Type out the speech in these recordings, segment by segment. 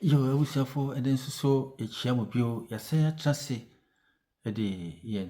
Yo, abusuafo, ɛnnɛ nso so yɛkyia mo bio. Yɛasan atena ase de yɛn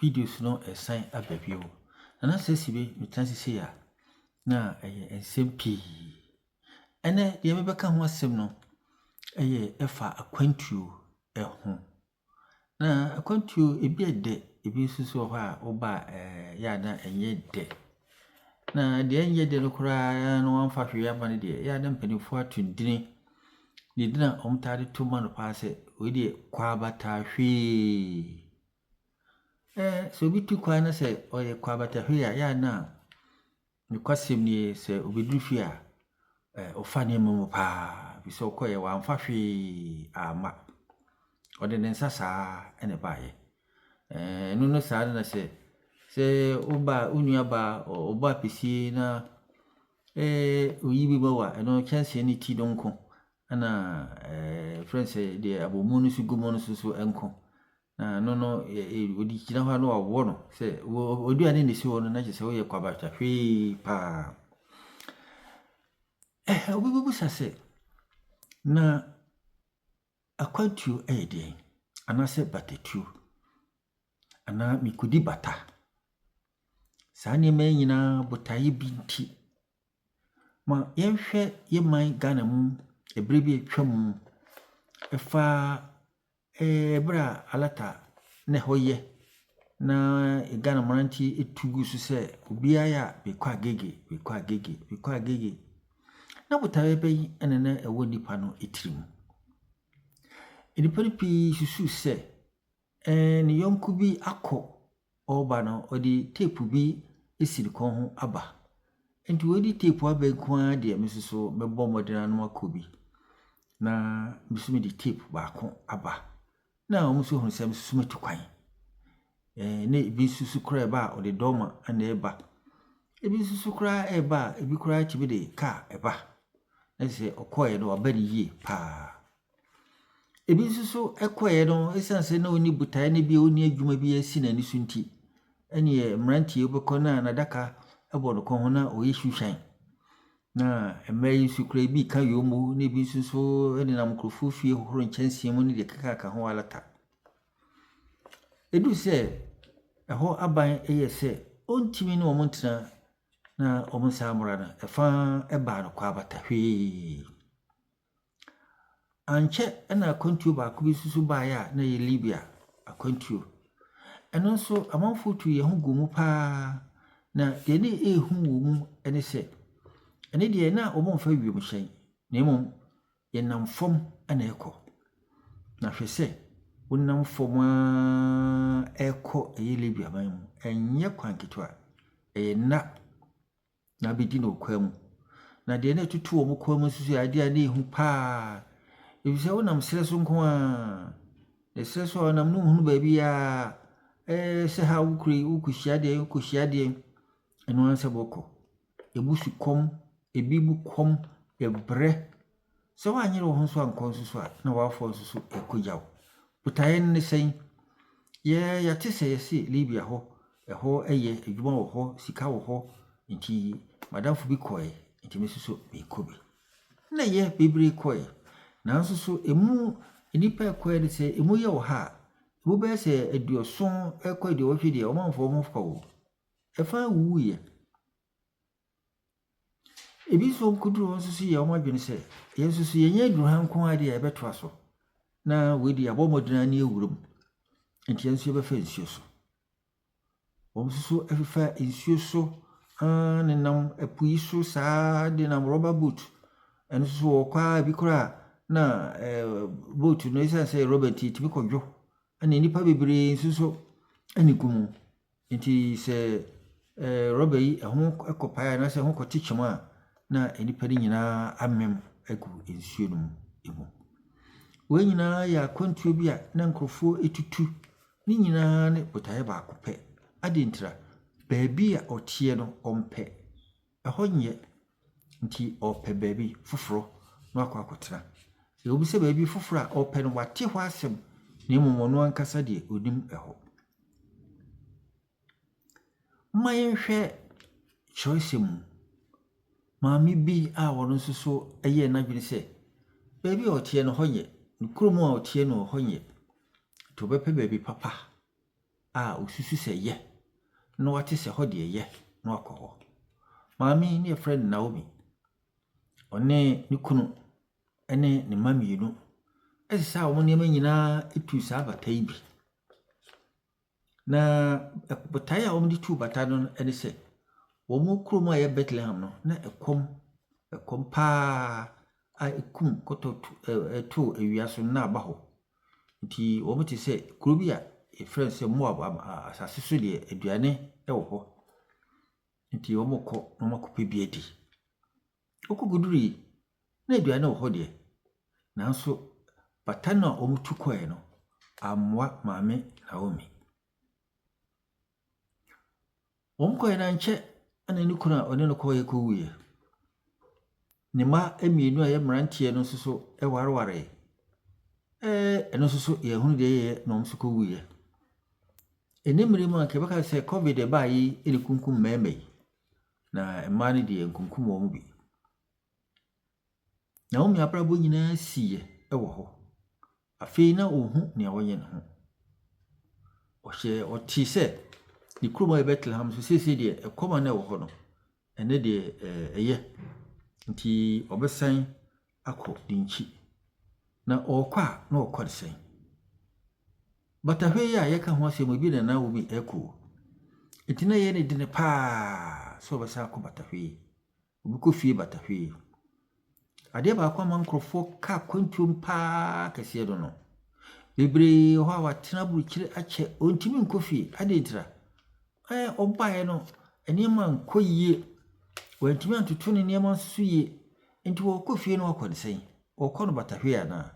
videos no ɛresan aba bio. Nana Sɛsibe, metena ase sei a, na ɛyɛ nsɛm pii. Ɛnnɛ deɛ mebɛka ho asɛm no ɛyɛ ɛfa akwantuo ho. Na akwantuo ebi yɛ dɛ, ebi nso so wɔ hɔ a woba a ɛyɛ a na ɛnyɛ dɛ. Na deɛ ɛnyɛ dɛ no koraa na wɔamfa hwee amma no deɛ, ɛyɛ a na mpanimfoɔ ato dini. Ne din a wɔtaa de to ma no paa sɛ, wei deɛ kwaabata hwee. Sɛ obi tu kwan na sɛ ɔyɛ kwaabata hwee a, ɛyɛ a na Nokwasɛm nie, sɛ ɔbɛduru fie a, ɔfa nneɛma mu paa, ɛfiri sɛ ɔkɔeɛ wamfa hwee amma. Ɔde ne nsa saa na ɛbaeɛ. Ɛno no saa no na sɛ sɛ woba wo nua ba ɔbɔ apɛsie na ɔyi bi ma wo a, ɛno kyɛnsee ne ti no nko ɛna ɛfrɛ no sɛ deɛ abomu no so gu mu no nso so nko. Na ɛno no, wɔde gyina hɔ a na wɔawɔ no sɛ w'aduane na ɛsi hɔ no na kyerɛ sɛ woyɛ kwabrata hwee paa. Obi bɛbisa sɛ, na akwantuo yɛ deɛn? Anaasɛ batatuo? Anaa mekɔdi bata? Saa nneɛma yi nyinaa botaeɛ bi nti. Ma yɛnhwɛ yɛn man Ghana mu ɛberɛ bi a atwa mu ɛfa Ɛberɛ a alata na ɛhɔ yɛ na Ghana mmeranteɛ tu gu so sɛ obiara yɛ a mekɔ Agege, mekɔ Agege, mekɔ Agege. Na botaeɛ bɛn na na ɛwɔ nnipa no tirim? Nnipa no pii susu sɛ ne yɔnko bi akɔ, ɔreba no ɔde tape bi asi ne kɔn ho aba. Nti wei tape aba yi nko ara deɛ me nso so mɛbɔ mmɔden ara na makɔ bi. Na me nso mede tape baako aba. Na wɔn nso hunu sɛ me nso matu kwan. Na ebi nso so koraa ɛreba a ɔde dɔɔma na ɛreba. Ebi nso so koraa ɛreba a ebi koraa tumi de kaa ɛba. Na kyerɛ sɛ ɔkɔeɛ no waba no yie paa. Ebi nso so kɔeɛ no ɛsiane sɛ na ɔnni botaeɛ no bi a ɔnni adwuma bi asi n'ani so nti, ɛnneɛ mmeranteɛ yi wobɛkɔ na n'adaka bɔ ne kɔn ho na ɔyɛ shoeshine. Na mmaa yi nso koraa ebi reka yomo na ebi nso so nenam nkurɔfoɔ fie hohoro nkyɛnsee mu ne deɛ ɛkekaka ho alata. Ɛduru sɛ ɛhɔ aban yɛ sɛ ɔntumi ne wɔn ntena na wɔnsan mmra no, ɛfa baa no kwabata hwee. Ankyɛ na akwantuo baako bi nso baeɛ a na ɛyɛ Libya akwantuo. Ɛno nso amanfoɔ tuu yɛn ho guu mu pa ara. Na deɛ na ɛyɛ hu wɔ mu ne sɛ, ɛno deɛ na wɔmfa wiemhyɛn na mmom yɛnam fam na ɛrekɔ. Na hwɛ sɛ wonam fam ara rekɔ ɛyɛ Libya man mu, ɛnyɛ kwan ketewa, ɛyɛ nna. na abɛdi no ɔkwan mu. Na deɛ na ɛtutu wɔn kwan mu nso yɛ adeɛ a na ɛhu paa. Ɛfiri sɛ wonam serɛ so nko ara, na serɛ so a wonam no nhunu baabiara. Ɛɛ sɛ ha wokɔ yi, wokɔhyia deɛ, wokɔhyia deɛ, ɛno ara sɛ wokɔ. Ɛbu sukɔm, ebi mu kɔm, ɛbrɛ. Sɛ woanyere wo ho nso ankɔ nso so a, na w'afoɔ nso so ɛrekɔgya wo. Botaeɛ no ne sɛn? Yɛ yɛate sɛ yɛse Libya hɔ, ɛhɔ yɛ, adwuma wɔ hɔ, sika wɔ hɔ, nti m'adamfo bi kɔe, nti me nso so merekɔ bi. Na ɛyɛ bebree kɔe, nanso so emu nnipa a ɛkɔe no sɛ emu yɛ ɔha a, emu bɛyɛ sɛ 70 kɔ 80 deɛ wɔamfa wɔn ho o. Ɛfa wuwuiɛ. Ebi nso wɔkɔduru hɔ nso so yɛ wɔn adwene sɛ, yɛn nso so yɛnyɛ aduru ha nko ara deɛ yɛbɛtoa so. Na wei deɛ yɛabɔ mmɔden ara ne awura mu. Nti yɛn nso yɛbɛfa nsuo so. Wɔn nso so fefa nsuo so ara nenam ɛpo yi so saa de nam rɔba boat. Ɛno nso so wɔkɔ ara bi koraa na boat no ɛsiane sɛ rɔba nti ɛtumi kɔdwo. Ɛna nnipa bebree nso so na ɛgu mu. Enti sɛ rɔba yi ɛho kɔpae anaasɛ ɛho kɔte kyema a, na nnipa no nyinaa amem agu nsuo no mu. Wei nyinaa yɛ akwantuo bi a na nkurɔfoɔ tutu. Ne nyinaa ne botaeɛ baako pɛ. Adɛn ntira? Baabi a ɔteɛ no, ɔmpɛ. Ɛhɔ nyɛ, nti ɔrepɛ baabi foforɔ na wakɔ akɔtena. Ɛwom sɛ baabi foforɔ a ɔrepɛ no, wate hɔ asɛm, na mmom ɔno ankasa deɛ ɔnim ɛhɔ. Momma yɛnhwɛ kyerɛwsɛm mu. Maame bi a ɔno nso so yɛɛ n'adwene sɛ, Baabi a ɔteɛ no, hɔ nyɛ. Ne kurom a ɔteɛ no, hɔ nyɛ. Nti ɔbɛpɛ baabi papa a ɔsusu sɛ ɛyɛ na wate sɛ hɔ deɛ ɛyɛ na wakɔ hɔ. Maame yi ne yɛfrɛ no Naomi. Ɔne ne kunu ne ne mma mmienu sesaa wɔn nneɛma nyinaa tuu saa bata yi bi. Na botaeɛ a wɔde tuu bata no ne sɛ, wɔn kurom a ɛyɛ Bethlehem no, na ɛkɔm, ɛkɔm pa ara a ɛkum kɔtɔ to ɛɛ too awia so no na aba hɔ. Nti wɔte sɛ kuro bi a wɔfrɛ no sɛ Moab asase so deɛ, aduane wɔ hɔ. Nti wɔrekɔ na wɔakɔpɛ bi adi. Wɔkɔkɔduruiɛ, na aduane wɔ hɔ deɛ, nanso bata no a wɔtu kɔeɛ no ammoa maame Naomi. Wɔkɔeɛ no ankyɛ na ne kunu a ɔne no kɔeɛ kɔwuiɛ. Ne mma mmienu a wɔyɛ mmeranteɛ no nso so warewaree. Ɛɛ ɛno nso so yɛnhunu deɛ ɛyɛeɛ na wɔn nso kɔwuiɛ. Ɛnnɛ mmerɛ mu a anka yɛbɛka sɛ Covid a ɛbaeɛ yi na ɛkunkum mmarima yi, na mmaa no deɛ ɛnkunkum wɔn bi. Naomi abrabɔ nyinaa siiɛ wɔ hɔ. Afei na ɔnhu nea ɔnyɛ ne ho. Ɔhyɛɛ ɔtee sɛ ne kurom a ɛyɛ Bethlehem so seesei deɛ ɛkɔm a na ɛwɔ hɔ no, ɛnɛ deɛ ɛyɛ. Nti ɔbɛsan akɔ ne nkyi. Na ɔrekɔ a, na ɔrekɔ ne sɛn? Batahwɛ yi a yɛka ho asɛm yi, bi na Naomi rekɔ o. Nti na ɛyɛ ne dene paa sɛ ɔbɛsan akɔ batahwɛ yi. Wɔbɛkɔ fie bata hwee. Adeɛ baako a ama nkurɔfoɔ ka akwantuom pa ara kɛseɛ no no, bebree wɔ hɔ a wɔatena aburokyire akyɛ, wɔntumi nkɔ fie. Adɛn ntira? Ɛɛ ɔbaeɛ no, nneɛma ankɔ yie. Wantumi antoto ne nneɛma nso so yie. Nti ɔrekɔ fie no wakɔ no sɛn? Ɔrekɔ no bata hwee anaa?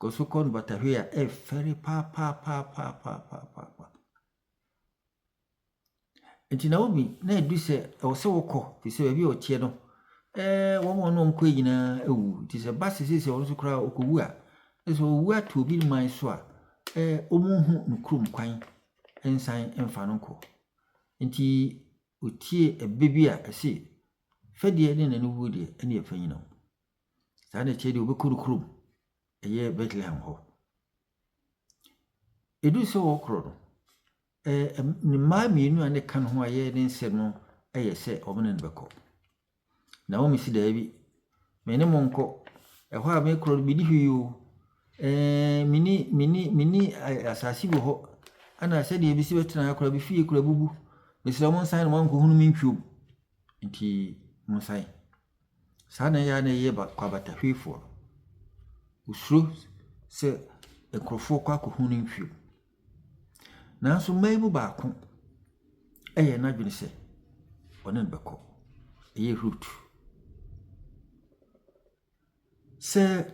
Kɔ so kɔ no bata hwee a, ɛfɛre paapaapaapaapaapa. Enti Naomi, na adu sɛ ɛwɔ sɛ wɔkɔ, ɛfiri sɛ baabi a ɔteɛ no, ɛɛ, wɔn a wɔne wɔn kɔe nyinaa awu. Nti sɛ ɛba sɛ seesei ɔno nso koraa ɔkɔwu a, na sɛ ɔwu ato obi man so a, ɛɛ, wɔnhu ne kurom kwan nsan mfa no nkɔ. Nti ɔtiee ɛbɛ bi a ɛse, Fɛdeɛ ne n'aniwuo deɛ, ɛne ɛfa nyina mu. Saa na ɛteɛ deɛ ɔbɛkɔ ne kurom, ɛyɛ Bethlehem hɔ. Ɛduru sɛ wɔrekorɔ no, ne mmaa mmienu a na ɛka ne ho a ɛyɛ ne nsɛm no yɛ sɛ wɔne no bɛkɔ. Naomi si daabi, me ne mo nkɔ. Ɛhɔ a mekorɔ no, menni hwee o. Ɛɛ, menni, menni, menni asase bi wɔ hɔ. Ɛna sɛdeɛ ɛbɛsi bɛtena ha koraa, me fie koraa abubu. Mesrɛ mo nsan na moankɔhunu me ntwom. Nti monsan. Saa na ɛyɛ a na ɛyɛ kwabatahwefoɔ no. Wɔsuro sɛ nkurɔfoɔ kɔ akɔhu no nhwɛ mu. Nanso mmaa yi mu baako yɛɛ n'adwene sɛ ɔne no bɛkɔ. Ɛyɛ Rut. Sɛ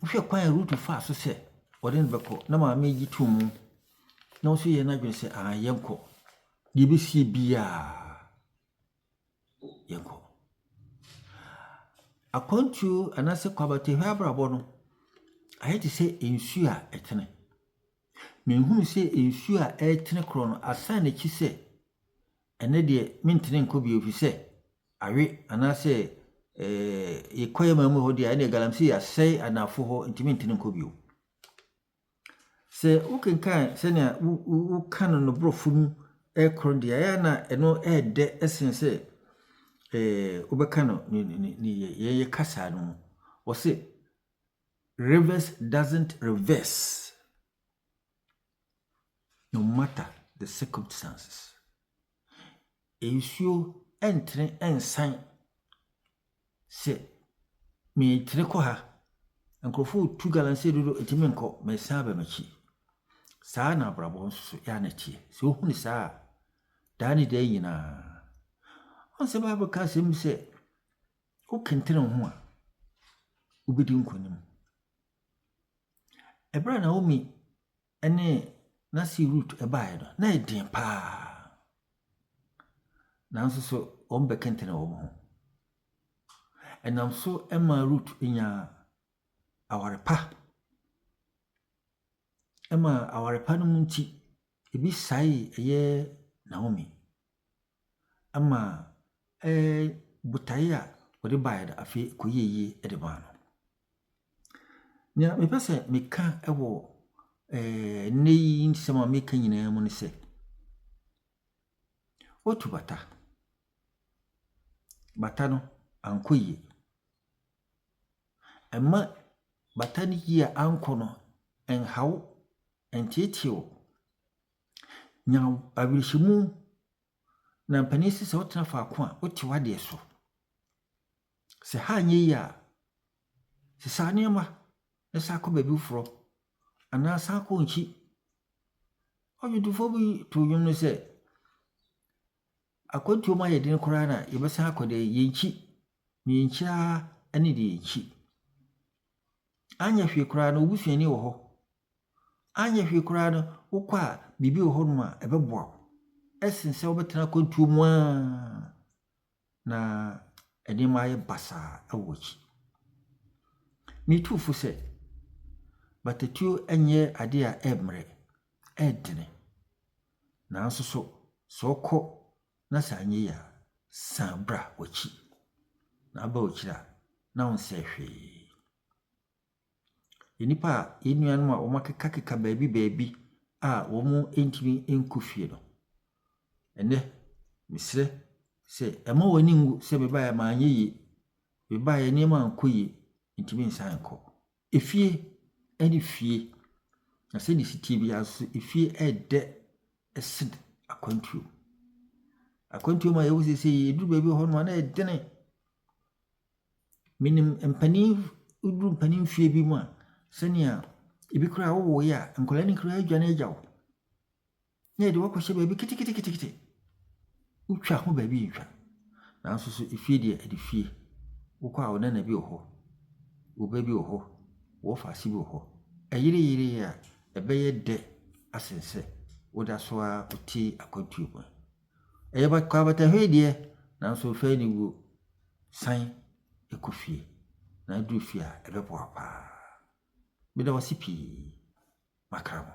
wohwɛ kwan a Rut faa so sɛ ɔne no bɛkɔ na maame yi gye too mu na ɔno nso yɛɛ n'adwene sɛ ah yɛnkɔ, deɛ ɛbɛsie biara yɛnkɔ. Akwantuo anaasɛ kwabatahwɛ abrabɔ no, ayɛ te sɛ nsuo a ɛtene. Menhunu sɛ nsuo a ɛretene korɔ no, asan n'akyi sɛ ɛnɛ deɛ mentene nkɔ bio ɛfiri sɛ awe anaasɛ ɛɛ yɛkɔ yɛ man mu hɔ deɛ ɛnna galamsey asɛe anafo hɔ nti mentene nkɔ bio. Sɛ wokenkan sɛnea woka no no borɔfo mu korɔ deɛ, ɛyɛ a na ɛno yɛ dɛ sen sɛ wobɛka no ne ne ne yɛn kasa no mu. Wɔse rivers doesn't reverse no matter the circumstances. Nsuo ntene nsan Sɛ meretene kɔ ha, nkurɔfoɔ retu galamsey dodo nti menkɔ, meresan aba m'akyi. Saa na abrabɔ nso so yɛ a na ɛteɛ. Sɛ wohu no saa a, daa ne daa nyinaa. Ɔn sɛ Bible ka asɛm bi sɛ, wokentene wo ho a, wobɛdi nkonim. Ɛberɛ a Naomi ne n'ase Rut baeɛ no, na ɛyɛ den paa. Nanso so wɔbɛkentene wɔn ho. Ɛnam so maa Rut nyaa aware pa. Ɛmaa aware pa no mu nti, ebi saee ɛyɛ Naomi. Ɛma ɛɛ botaeɛ a wɔde baeɛ no afei ɛkɔyɛɛ yie de maa no. Nea mepɛ sɛ meka wɔ nnɛ yi nsɛm a meka nyinaa mu ne sɛ, woatu bata. Bata no ankɔ yie. Mma bata no yie a ankɔ no nha wo, nteetee wo. Nya awerɛhyɛmu na mpanin se sɛ wotena faako a, wote w'adeɛ so. Sɛ ha anyɛ yie a, sesa nneɛma na san kɔ baabi foforɔ anaa san kɔ nkyi. Ɔdwontofoɔ bi too nnwom no sɛ, akwantuo mu ayɛ den koraa na yɛbɛsan akɔ deɛ yɛnkyi. Na yɛnkyi ara ne deɛ yɛnkyi. Anyɛ hwee koraa no, wo busuani wɔ hɔ. Anyɛ hwee koraa no, wokɔ a biribi wɔ hɔnom a ɛbɛboa wo. Ɛsen sɛ wobɛtena akwantuo mu ara na nneɛma ayɛ basaa wɔ w'akyi. Metu fo sɛ, batatuo nyɛ adeɛ a ɛmmerɛ, ɛdene. Nanso so, sɛ wokɔ na sɛ anyɛ yie a, san bra w'akyi. Na aba w'akyiri a, na wonsɛe hwee. Nnipa a yɛn nuanom a wɔakekakeka baabi baabi a wɔntumi nkɔ fie no, ɛnnɛ mesrɛ sɛ mma w'ani nwu sɛ mebaeɛ manyɛ yie, mebaeɛ nneɛma ankɔ yie nti mensan nkɔ. Efie ne fie, na sɛdeɛ ɛsi teɛ biara nso efie yɛ dɛ sene akwantuo. Akwantuo mu a yɛwɔ seesei yi, ɛduru baabi wɔ hɔnom a na ɛyɛ dene. Menim mpanin, woduru mpanin fie bi mu a, sɛnea ebi koraa wowoeɛ a, nkwadaa no koraa adwane agya wo. Na yɛde wo akɔhyɛ baabi keteketekete. Wotwa ho baabi ntwa. Nanso so efie deɛ ɛde fie. Wokɔ a wo nana bi wɔ hɔ, wo ba bi wɔ hɔ, wo wɔfaase bi wɔ hɔ. Ɛyereyere a, ɛbɛyɛ dɛ asen sɛ woda so ara wote akwantuo mu. Ɛyɛ kwabatahwei deɛ, nanso mfa aniwuo. San kɔ fie, na aduru fie a, ɛbɛboa wo paa. Meda wo ase pii. Makra mo.